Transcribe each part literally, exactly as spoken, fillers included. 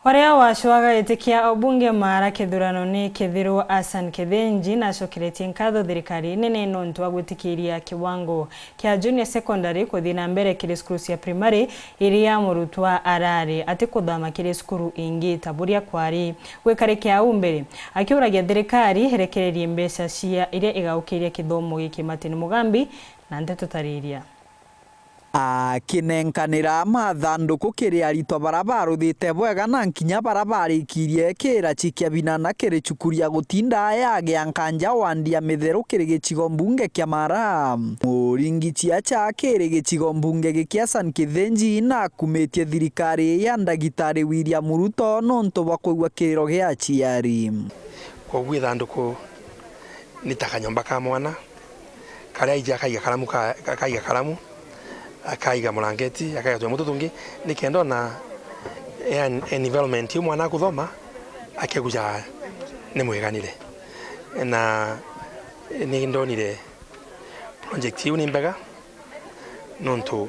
Uria wacwaga giti kia ubunge Maara kithurano ni kithirwo, Hassan Kithinji nacokeretie nkatho thirikari nene nontu wa gwitikiria kiwango kia junior secondary kuthii na mbere kiri cukuru cia primary iria murutwa arari atikuthoma kiri cukuru ingi ta buria kwari gwikarikia au mbere, akiuragia thirikari irekererie mbeca cia iria igaukiria kithomo giki. Martin Mugambi na ndeto tariria. Akinenkanira mathanduku kiri aritwa bara baruthite bwega na nkinya bara barikirie kirachi kia binana kiri cukuru ya gutinda ya Giankanja wandi ya Mitheru kiri gicigo mbunge kia Maara, muringi ciacha kiri gicigo mbunge giki Hassan Kithinji nakumitie thirikari ya ndagitari William Ruto nontu bwa kwigua kiriro gia aciari. Kwoguo ithanduku ni ta kanyomba ka mwana, karia aiji akaiga karamu ka-, akaiga karamu, akaiga murangeti, akaiga tunyamu tutungi, nikenda ona, yani, environment iu mwana akuthoma, akegua ni mwiganire. Na ni ndonire project iu ni mbega, nontu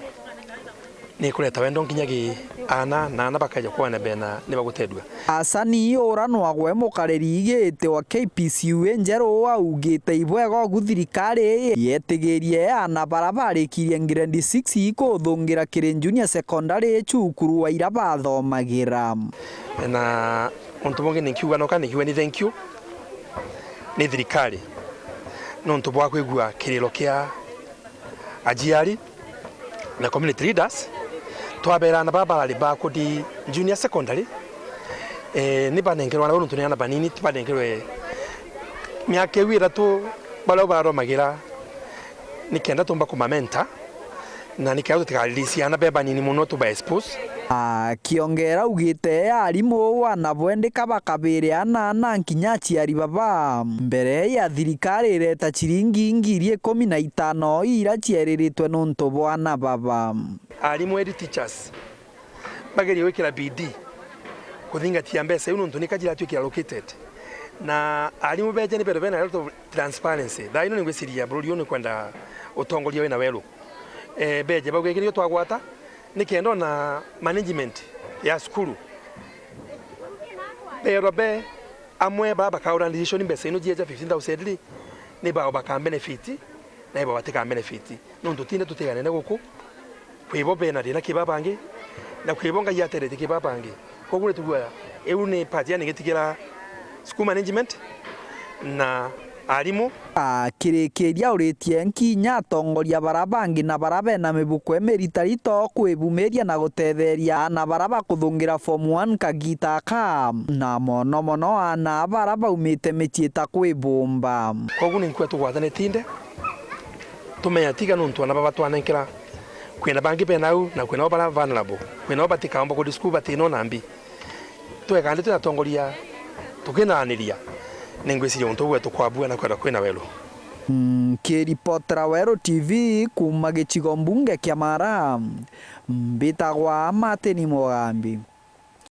ni ikureta wendo nkinya ki aana, na aana bakeja kwana bena ni bagutethua. Hassan Iyura nwagwe mukariri giti wa K P C U injeru augite ibwega ugu thirikari yetigirie aana bara barikirie grade six kuthungira kiri junior secondary cukuru wa ira bathomagira. Na untu bungi ninkiuga noka ninkiuga ni thank you ni thirikari nontu bwa kwigua kiriro kia aciari na community leaders, twabera aana baba barari ba kuthi junior secondary, eh, ni banenkerwe aana bau nontu ni aana banini, ti banenkerwe miaka iu ithatu baria bararomagira, nikenda tumba kumamenta, na nikenda tutikariri ciana be banini mono tuba expose. Akiongera augite arimu wana bwendeka bakabire ana na nkinya aciari baba mbere ya thirikari ireta ciringi ngiri ikumi na itano ira cieriritwe nontu bwa ana baba. Arimu, head teachers, bagerie gwikira bidii kuthingatia mbeca iu nontu nika ciratuikira allocated. Na arimu beje ni bero bena a lot of transparency. Thaa ino ningwiciria bururi uyu ni kwenda utongoria wina weru. Eh, beje bauge, "Giki nikio twagwata," nikenda ona management ya cukuru berwa be amwe bara bakaura decision mbeca ino cieja fifteen thousand ri, ni bao baka benefit na ibo batika benefit. Nontu tinde tutiganene guku, kwi bo bena thina ki babangi, na kwi bo Ngai ateretie ki babangi. Koguo nitugua iu ni part ya nigitigira school management na arimu. Akirikiria uritie nkinya atongoria bara bangi na bara bena mibuko imiritarito kwibumiria na gutetheria aana bara bakuthungira form one kagita aka, na mono mono aana bara baumite micii ta kwibumba. Koguo ninkua tugwatane tinde, tumenya tiga nontu aana baba twanenkera, kwina bangi bena au, na kwina o bara vulnerable, kwina o batikaomba kuthi cukuru batina ona mbi. Twekande twina atongoria tukinaraniria, ningwiciria untu bwetu kwabua na kwenda kwina weru. Nkiripotera Weru T V kuuma gicigo mbunge kia Maara, mbitagwa Martin Mugambi.